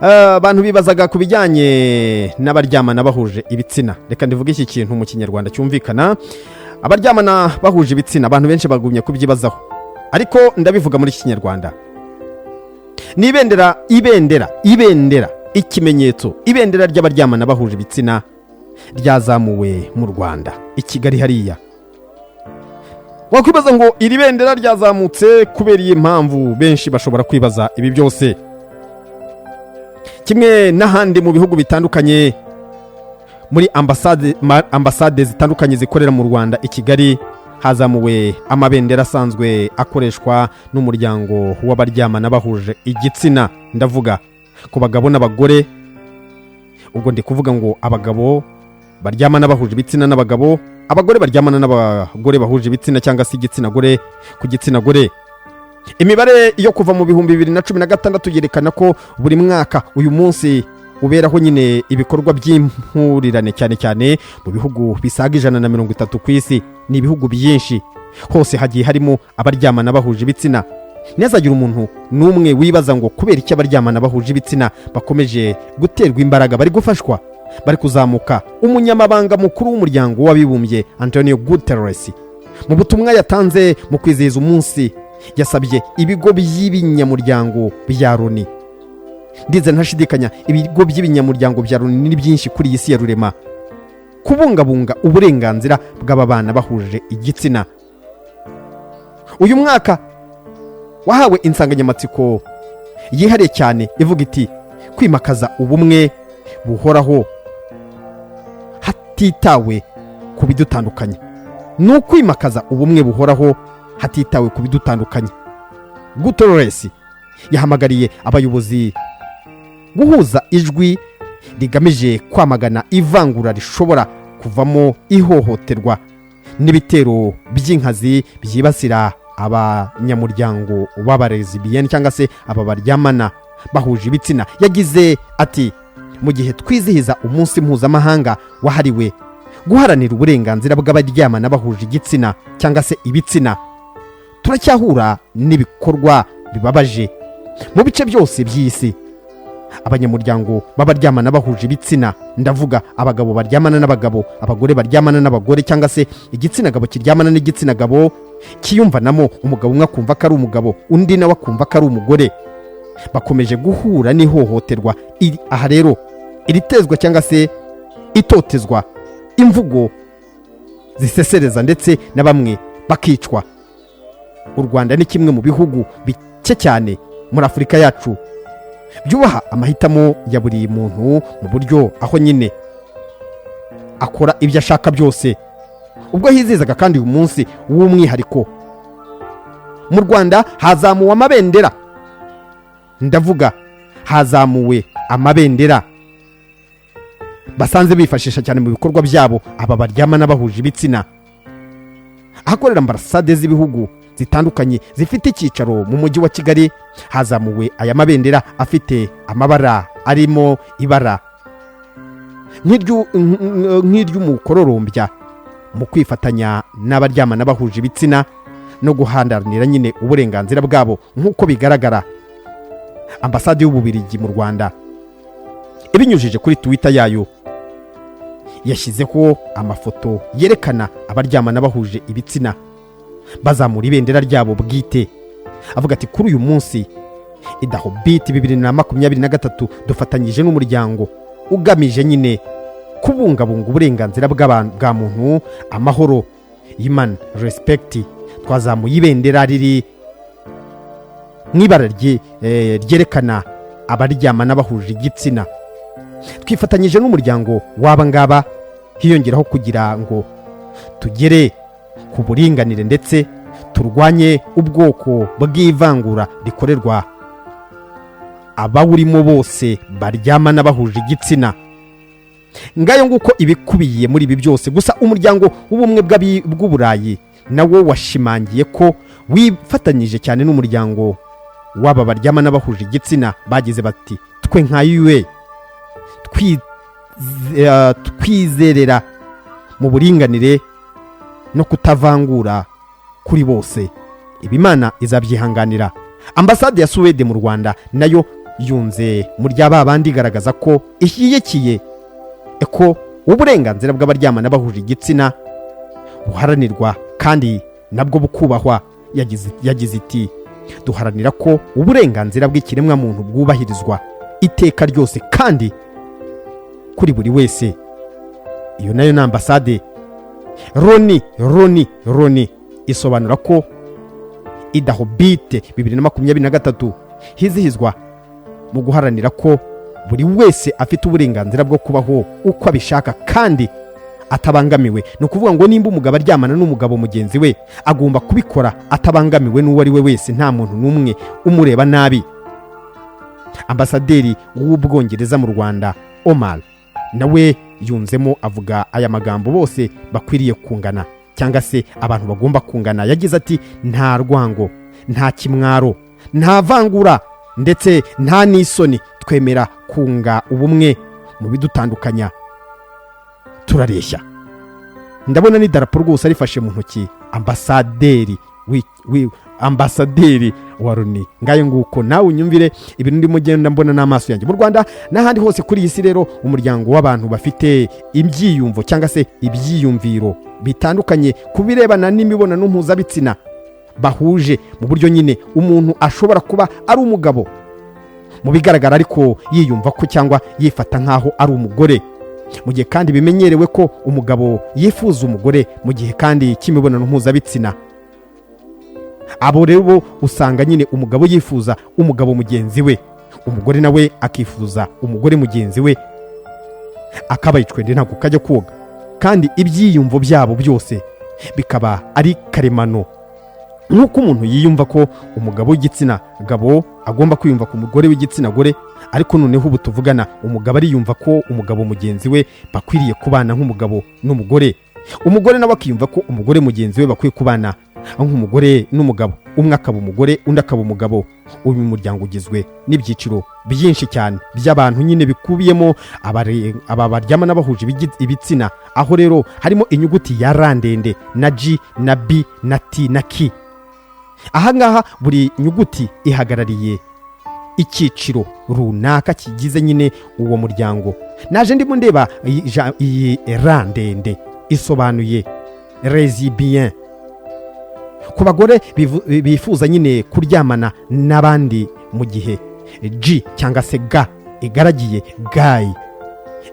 Abantu bibazaga ku bijyanye n'abaryamana bahuje ibitsina. Reka ndivuge iki kintu mu Kinyarwanda cyumvikana. Abaryamana bahuje ibitsina, abantu benshi bagumye kubyibazaho, ariko ndabivuga muri iki Kinyarwanda. Ni ibendera, ibendera, ibendera, ikimenyetso, ibendera ry'abaryamana bahuje ibitsina ryazamuwe mu Rwanda, i Kigali hariya. Wakwibaza ngo iri bendera ryazamutse kubera iyi mpamvu? Benshi bashobora kwibaza ibi byose. Kimwe n'ahandi mu bihugu bitandukanye, muri ambasade, ambasade zitandukanye zikorera mu Rwanda i Kigali, hazamuwe amabendera asanzwe akoreshwa n'umuryango w'abaryamana bahuje igitsina. Ndavuga ku bagabo n'abagore. Ubwo ndi kuvuga ngo abagabo baryamana bahuje ibitsina n'abagabo, abagore baryamana n'abagore bahuje ibitsina, cyangwa se igitsina gore ku gitsina gore. Imibare yo kuva mu 2016 yerekana ko buri mwaka uyu munsi uberaho nyine ibikorwa by'impurirane, cyane cyane mu bihugu bisaga 130 ku isi. Ni ibihugu byinshi, hose hagiye harimo abaryamana bahuje ibitsina. Ntihazagira umuntu n'umwe wibaza ngo kubera iki abaryamana bahuje ibitsina bakomeje guterwa imbaraga, bari gufashwa, bari kuzamuka. Umunyamabanga mukuru w'Umuryango w'Abibumbye, Antonio Guterres, mu butumwa yatanze mu kwizihiza umunsi, yasabye ibigo by'ibinyamuryango bya Loni, ndizera ntashidikanya ibigo by'ibinyamuryango bya Loni ni byinshi kuri iyi si ya rurema, kubungabunga uburenganzira bw'aba bana bahuje igitsina. Uyu mwaka wahawe insanganyamatsiko yihariye cyane ivuga iti: "Kwimakaza ubumwe buhoraho hatitawe ku bidutandukanya." Ni ukwimakaza ubumwe buhoraho hatitawe ku bidutandukanya. Guterres yahamagariye abayobozi guhuza ijwi rigamije kwamagana ivangura rishobora kuvamo ihohoterwa n'ibitero by'inkazi byibasira abanyamuryango b'abalesbienne, cyangwa se aba baryamana bahuje ibitsina. Yagize ati: "Mu gihe twizihiza umunsi mpuzamahanga wahariwe guharanira uburenganzira bw'abaryamana bahuje igitsina cyangwa se ibitsina, turacyahura n'ibikorwa bibabaje mu bice byose by'isi. Abanyamuryango b'abaryamana bahuje ibitsina, ndavuga abagabo baryamana n'abagabo, abagore baryamana n'abagore, cyangwa se igitsina gabo kiryamana n'igitsina gabo, kiyumvanamo, umugabo umwe akumva ko ari umugabo, undi nawe akumva ko ari umugore, bakomeje guhura n'ihohoterwa. Aha rero iritezwa cyangwa se itotezwa, imvugo zisesereza, ndetse na bamwe bakicwa. U Rwanda ni kimwe mu bihugu bike cyane muri Afurika yacu byubaha amahitamo ya buri muntu mu buryo aho nyine akora ibyo ashaka byose." Ubwo hizihizaga kandi uyu munsi w'umwihariko, mu Rwanda hazamuwe amabendera, ndavuga hazamuwe amabendera basanze bifashisha cyane mu bikorwa byabo aba baryamana bahuje ibitsina. Ahakorera ambasade z'ibihugu zitandukanye zifite icyicaro mu mujyi wa Kigali, hazamuwe aya mabendera afite amabara arimo ibara nk'iry'umukororombya, mu kwifatanya n'abaryamana bahuje ibitsina no guhandanira nyine uburenganzira bwabo. Nk'uko bigaragara, Ambasade y'Ububirigi mu Rwanda, ibinyujije kuri Twitter yayo, yashyizeho amafoto yerekana abaryamana bahuje ibitsina bazamura ibendera ryabo bwite, avuga ati: "Kuri uyu munsi idahobiti 2023, dufatanyije n'umuryango ugamije nyine kubungabunga uburenganzira bwa muntu, amahoro, Human Respect, twazamuye ibendera riri mu ibara ryerekana abaryamana bahuje igitsina. Twifatanyije n'umuryango w'aba ngaba, hiyongeraho kugira ngo tugere ku buringanire ndetse turwanye ubwoko bw'ivangura rikorerwa abawurimo bose baryamana bahuje igitsina." Ngayo nguko ibikubiye muri ibi byose. Gusa Umuryango w'Ubumwe bw'Uburayi nawo washimangiye ko wifatanyije cyane n'umuryango w'aba baryamana bahuje igitsina. Bagize bati: "Twe nka UE twizerera mu buringanire no kutavangura kuri bose. Ibi Imana izabyihanganira." Ambasade ya Suwede mu Rwanda nayo Yunze mu rya ba bandi igaragaza ko ishyigikiye ko uburenganzira bw'abaryamana bahuje igitsina buharanirwa kandi nabwo bukubahwa. Yagize iti: "Duharanira ko uburenganzira bw'ikiremwamuntu bwubahirizwa iteka ryose kandi kuri buri wese." Iyo nayo ni ambasade Loni. Isobanura ko Idahobite 2023 hizihizwa mu guharanira ko buri wese afite uburenganzira bwo kubaho uko abishaka kandi atabangamiwe. Ni ukuvuga ngo nimba umugabo aryamana n'umugabo mugenzi we, agomba kubikora atabangamiwe n'uwo ari we wese, nta muntu n'umwe umureba nabi. Ambasaderi w'Ubwongereza mu Rwanda, Omar, nawe yunzemo avuga aya magambo: bose bakwiriye kungana, cyangwa se abantu bagomba kungana. Yagize ati: "Nta rwango, nta kimwaro, nta vangura, ndetse nta n'isoni. Twemera kunga ubumwe mu bidutandukanya, turareshya." Ndabona n'idarapo rwose arifashe mu ntoki, ambasaderi wa Loni. Ngayo nguko, nawe unyumvire ibintu ndimo ngenda mbona n'amaso yanjye mu Rwanda n'ahandi hose kuri iyi si. Rero umuryango w'abantu bafite ibyiyumvo cyangwa se ibyiyumviro bitandukanye ku birebana n'imibonano mpuzabitsina bahuje, mu buryo nyine umuntu ashobora kuba ari umugabo mu bigaragara ariko yiyumva ko cyangwa yifata nk'aho ari umugore, mu gihe kandi bimenyerewe ko umugabo yifuza umugore mu gihe kandi cy'imibonano mpuzabitsina. Abo rero bo usanga nyine umugabo yifuza umugabo mugenzi we, umugore nawe akifuza umugore mugenzi we, akaba yicwende ntabwo kajya koga, kandi ibyiyumvo byabo byose bikaba ari karemano, nk'uko umuntu yiyumva ko umugabo w'igitsina gabo agomba kwiyumva ku mugore w'igitsina gore. Ariko noneho ubu tuvugana, umugabo ariyumva ko umugabo mugenzi we bakwiriye kubana nk'umugabo n'umugore, umugore nawe akiyumva ko umugore mugenzi we bakwiye kubana nk'umugore n'umugabo, umwe akaba umugore undi akaba umugabo. Uyu muryango ugizwe n'ibyiciro byinshi cyane by'abantu nyine bikubiyemo aba baryamana n'abahuje ibitsina, aho rero harimo inyuguti ya R ndende na G na B na T na K. Ahangaha buri nyuguti ihagarariye icyiciro runaka kigize nyine uwo muryango. Naje ndimo ndeba iyi R ndende isobanuye lesbien ku bagore bifuza nyine kuryamana n'abandi, mu gihe G cyangwa se G igaragiye gay,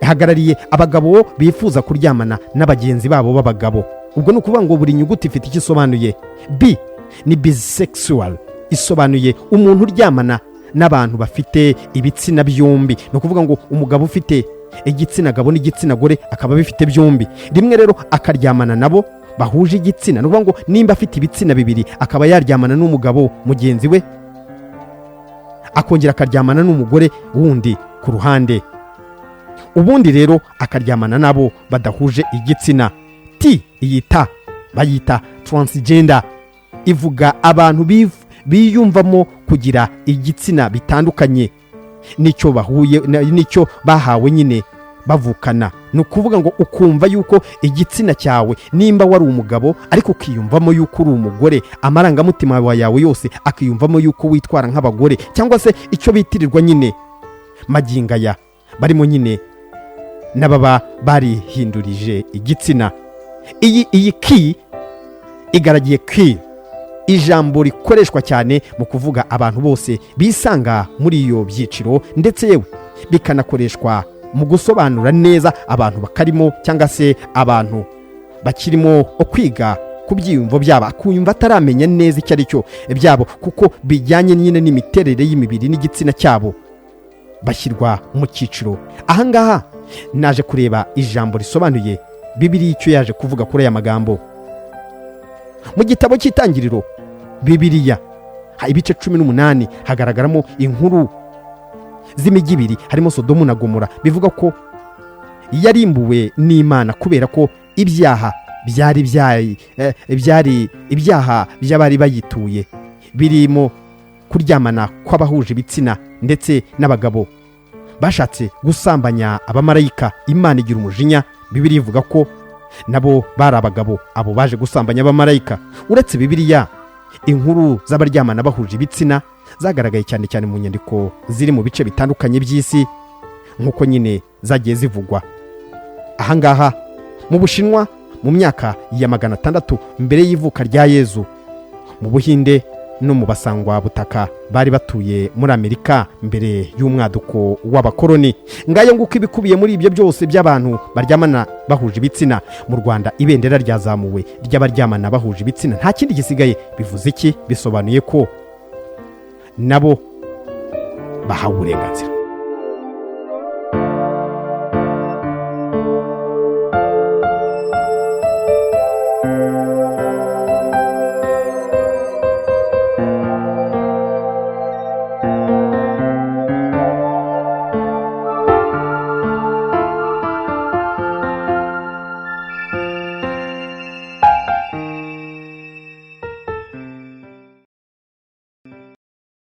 ihagarariye abagabo bifuza kuryamana n'abagenzi babo b'abagabo. Ubwo ni ukuvuga ngo buri nyuguti ifite icyo isobanuye. B ni bisexual, isobanuye umuntu uryamana n'abantu bafite ibitsina byombi. Ni ukuvuga ngo umugabo ufite igitsina gabo n'igitsina gore akaba abifite byombi rimwe, rero akaryamana nabo bahuje igitsina. Ni ukuvuga ngo nimba afite ibitsina bibiri, akaba yaryamana n'umugabo mugenzi we, akongera akaryamana n'umugore wundi ku ruhande, ubundi rero akaryamana nabo badahuje igitsina. T, iyi ta bayita transgender, ivuga abantu biyumvamo kugira igitsina bitandukanye n'icyo bahuye n'icyo bahawe nyine bavukana. Ni ukuvuga ngo ukumva yuko igitsina cyawe, nimba wari umugabo ariko ukiyumvamo yuko uri umugore, amarangamutima yawe yose akiyumvamo yuko witwara nk'abagore, cyangwa se icyo bitirirwa nyine magingaya barimo nyine n'ababa barihindurije igitsina. Iyi K igaragiye queer, ijambo rikoreshwa cyane mu kuvuga abantu bose bisanga muri iyo byiciro, ndetse yewe bikanakoreshwa mu gusobanura neza abantu bakarimo cyangwa se abantu bakirimo kwiga ku byiyumvo byabo, akumva ataramenya neza icyo ari cyo byabo, kuko bijyanye nyine n'imiterere y'imibiri n'igitsina cyabo, bashyirwa mu cyiciro. Ahangaha naje kureba ijambo risobanuye Bibiliya icyo yaje kuvuga kuri aya magambo. Mu gitabo cy'Itangiriro, Bibiliya, ibice 18, hagaragaramo inkuru z'imijyi ibiri, harimo Sodomu na Gomora, bivuga ko yarimbuwe n'Imana kubera ko ibyaha byari ibyaha by'abari bayituye, birimo kuryamana kw'abahuje ibitsina ndetse n'abagabo bashatse gusambanya abamarayika. Imana igira umujinya. Bibiliya ivuga ko nabo bari abagabo, abo baje gusambanya abamarayika. Uretse Bibiliya Inkuru z'abaryamana bahuje ibitsina zagaragaye cyane cyane mu nyandiko ziri mu bice bitandukanye by'isi, nk'uko nyine zagiye zivugwa ahangaha mu Bushinwa mu myaka ya 600 mbere y'ivuka rya Yezu, mu Buhinde no mu basangwabutaka bari batuye muri Amerika mbere y'umwaduko w'abakoloni. Ngayo nguko ibikubiye muri ibyo byose by'abantu baryamana bahuje ibitsina. Mu Rwanda ibendera ryazamuwe ry'abaryamana bahuje ibitsina, nta kindi gisigaye. Bivuze iki? Bisobanuye ko nabo bahawe uburenganzira.